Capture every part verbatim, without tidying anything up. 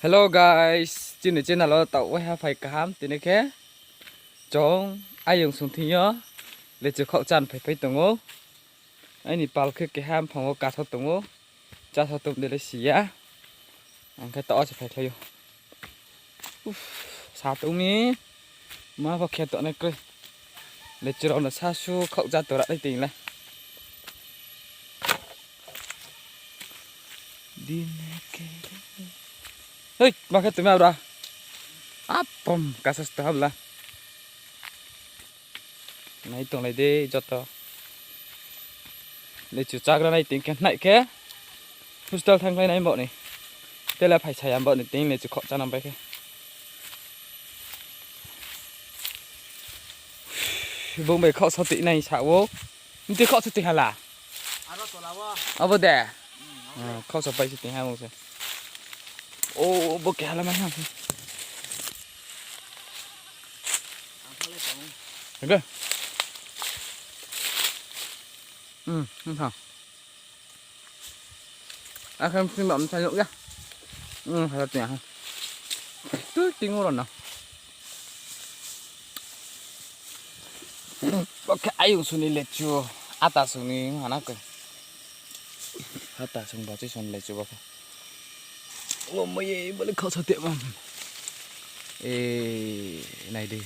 Hello guys, chini channel wo taoh waiha phai kaham. Tini khe chung ayong sung thing yo lechu khaoh chá ni phaiphai tong ou. Aini pal khe keha mphang wo kaso tong ou, chá so tong de le si ya. Ang khe taoh wo se phaikhlai ou. Uff, sa tong mi. Ma pho khe tongnai kroi. Lechu rao no sasu khaoh chá tora nai tong le. Hei, ma khe tong mi abra. Apom, kasa sto habla. Nai tonglai de joto. Lechu chágra nai tong khe nai khe. Hostel thangkhlai nai bo ni. Tele phai saya bo ni tong lechu khaoh chá nang bai khe. Bung bai khaoh so tong nai sa ou. Nti khaoh so tong hala. Abo de. Khaoh so pai se tong ha bung se. O, bo keha la mai ha. Oke. Hmm, ha. Akham sing bam sa yok ya. Hmm, hala tong ha. Tu ting ro na. Bo khe ayung sung ni lechu, ata sung ni hana koi. Ata sung ba chui sung lechu bo khe. O mo ye, bo le khaoh sa tong ma. E, nai di.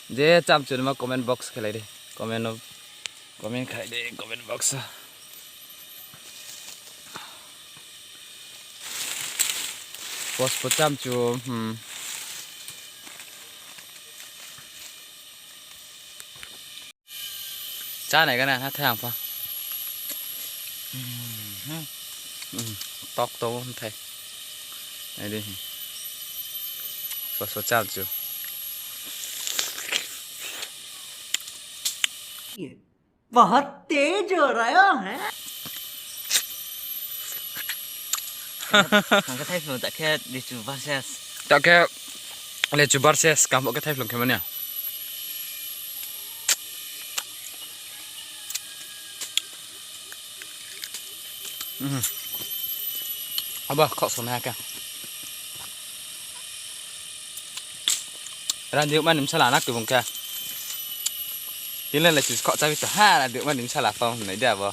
Je chá mchu nima comment box khe lai di. Comment no, comment khe lai di, comment box o. Pos po chá mchu, hmm. Chá nai gana, ha thai ang pha. Hmm. Tok to thai. Nai di. Pos po chá mchu. बहुत तेज हो रहा है। Ang khe thaiphlung ta khe lechu versus. Ta khe lechu versus, kaham khe thaiphlung khe mani. Mhm. Abo khaoh so nai ha khe. Randi yagma ni bsala na khe bung khe. Tini le lechu khaoh chá bi to ha, randi yagma ni bsala phone nai di abo.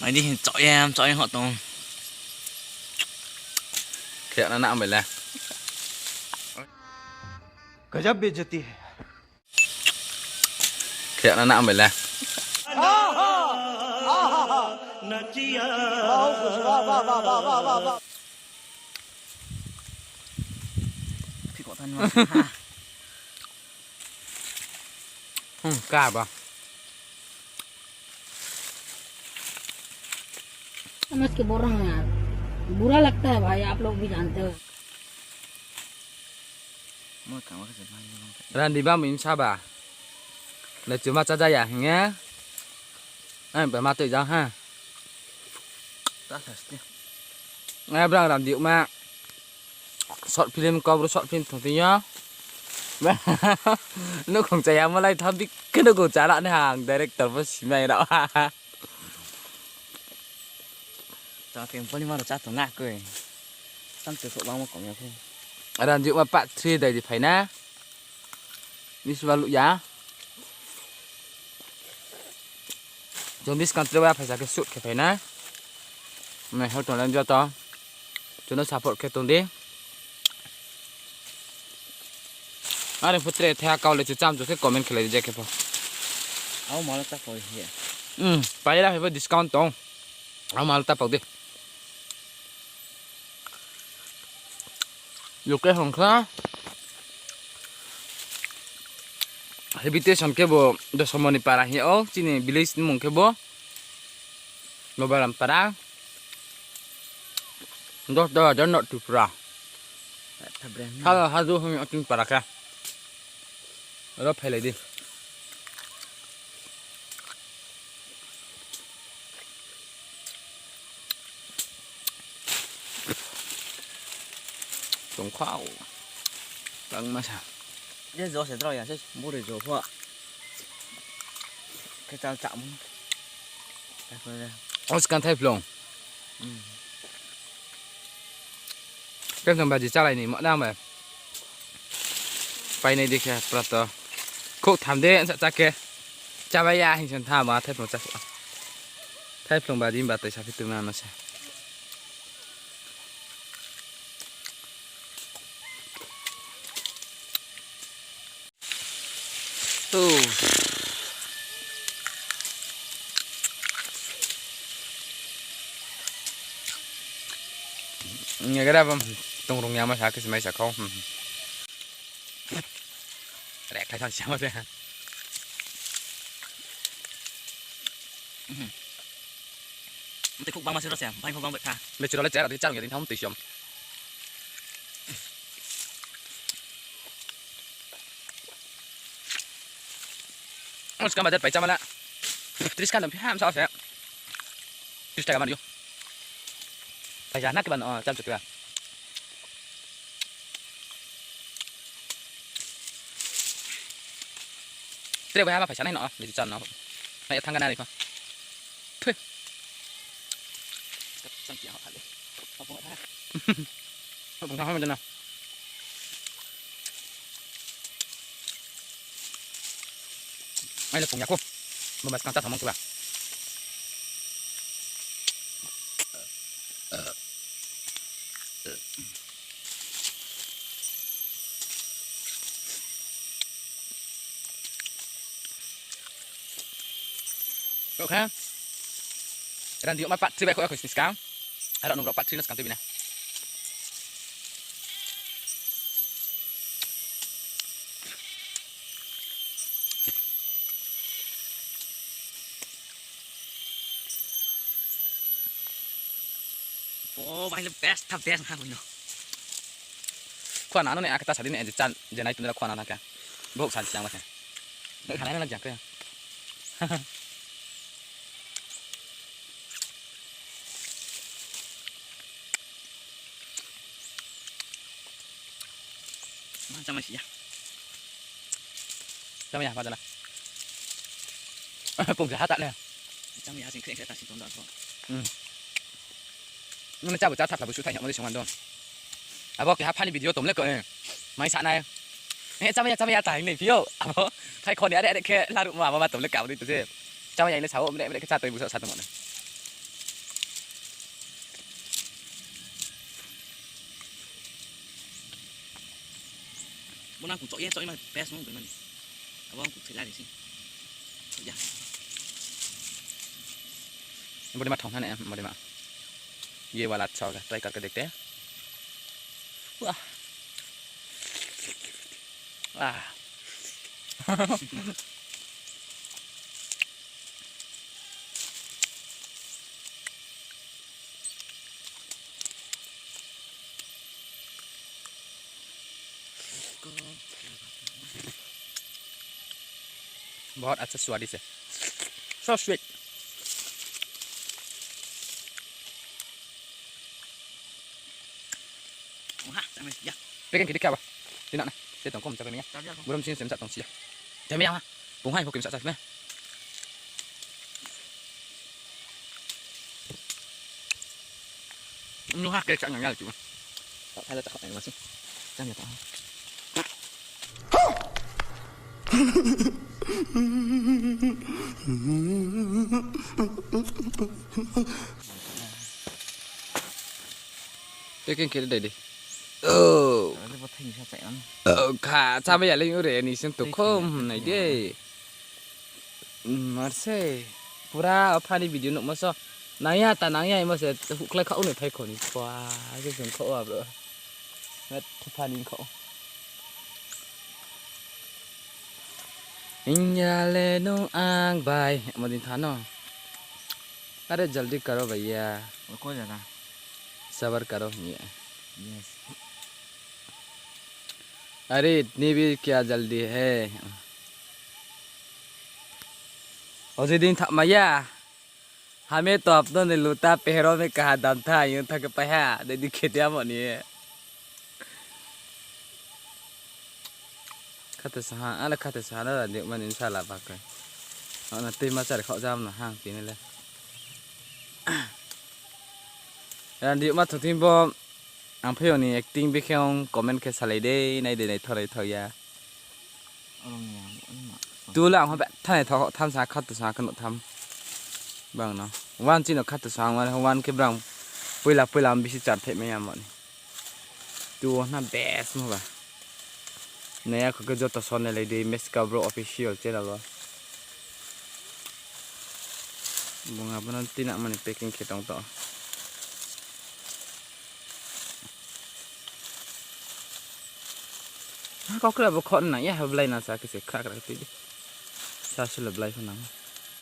Nai di hing chaoh ye, chaoh ye hoh tong. Khe na na bai le. गजब बेइज्जती है। Khe na na bai le. Hmm, ka ba. समझ के बोल रहा हूँ यार, बुरा लगता है भाई, आप लोग भी जानते हो। Randi bam bsa ba. Lechu ma chája ya hing ye. Ang bai ma toi jang ha. Brang randi yagma. Short film, Kaubru short film thong tong yo. Nouhkhong chaya malai tha bikhe nouhkhong chara nai ha ang director pho simai rao ha. Chá khe poli ma rao chá tong na koi. Randi yagma part three dai di phai na. Bisuba luh ya. Chung buskang tre wa phaisa khe shoot khe phai na. Nai hor tong le joto. Chung no support khe tong di. Are pho tre thaiha kau le chu cham chu khe comment khe lai di je khe pho. Abo malo ta pau hi. Pai ra phai pho discount tong. Abo malo ta pau di. Location khe habitation khe bo Dosomoni para hing ou, chini village ni mung khe bo Nobaram para. Dos Dawar North Tripura. Salo haju hing ou chini para khe. Aro phailai di. Tongkhau. Tangma sa. Je jo se drao ya se buri jo pho. Khe chal chamo. O skang thaiphlung. Thaiphlung baji chálai ni ma nang bai. Painai di khe prato. Khouh tham de sa chá khe. Chámai ya hing se tha ma thaiphlung chá. Thaiphlung baji ba tei saphi tongna no se. Nge gara bam tong rung yama sa kis mai sa khau. Rek khai thang siama se. Tei khuk bang ma se ro se, bai pho bang bai kha. Mechuro le chera di chang ya di tham tei siam. Skang bajar pai chámala. Tris kan dam pham sa se. Tris taka man yo. Pai ja na ke ban o cham chutua. Tre bai ha ma phaisa nai no, ni chan no. Nai thang gana ri pho. Phe. Chang kia ha le. Apung ha. Apung ha ma jana. Ai le pung ya ko. Bo ma skang ta thamang tu ba. Kau kha. Randi yoma part three bai kho ya kho sini skang. Aro nung rao part three no skang tui bina. O, bai le best tha best ha bung no. Khua na no ne akta sadi ne je chan je nai tun ra khua na na khe. Bok san siang ba khe. Dek hanai na jak khe. Ma chama sia. Chama ya ma jana. Pung ja ha ta ne. Chama ya sing kre kre ta sing tong da ko. Hmm. Nung chá bo chá thap thap bo su thai hamo de song an dong. Abo keha funny video tom le ko, eh. Mai sa nai. Eh, chámai ya, chámai ya, ta hing nai phi yo. Abo, thai khoni are are khe laruh mo abo ma tom le ka bo de to se. Chámai ya le sao, mre mre khe chá toi bo sa sa tong mo na. Bo nang ku chok ye, chok ye ma best mo, bini. Abo ang ku thela risi. Ya. Body ma thong hane, body ma. ये वाला अच्छा होगा, ट्राई करके देखते हैं। वाह। वाह। बहुत अच्छा स्वादिष्ट है। So sweet। Packing khe di khe abo. Tini na. Tei tong kom chakri ni ya. Burom sini sem sa tong si ya. Tei mi ya ma. Bung hai hokim sa sa na. Nung ha kek sa nang ya chu. Tak hai la tak hai ma si. Chang ya tak. Packing khe dai di. Oh. Kha, chámai ya le ore ni sen to khom nai de. Mar se. Pura funny video nuhmo so. Nang ya ta nang ya imo se hukhlai kha uni phai kho ni. Pua, se sung kho wa bro. Met funny kho. Hing ya le nung ang bai, mo din tha no. Are jaldi karo bhaiya. Ko jana. Sabar karo ye. Yes. Are itni bhi kya jaldi hai. Oji din tha maya. Hame to apno ne luta pehro me kaha dam tha, yung tha ke paha, de di khete amo ni. Khato saha, ale khato saha no randi mani bsala ba khe. Ano tuima chari khaoh jam no hang tini le. Randi ma thothing bo, ang phai ni acting bi khe ong comment khe salai de, nai de naithaoh naithaoh ya. Tu le ang ho betha naithaoh tham sa khato saha khe nuh tham. Bang no. One chini khato saha mani one khe brang poila poila ang bisi char thai mai ya mo ni. Tu wo na best mo ba. Nai ya kho khe joto so nailai di Meska Bro official channel wo. Bung abo no tina mani packing khe tong to. Ha, kau kra bo khon nang ya ha blai na sa khe se khra khra khe tui di. Sa sula blai pho nang.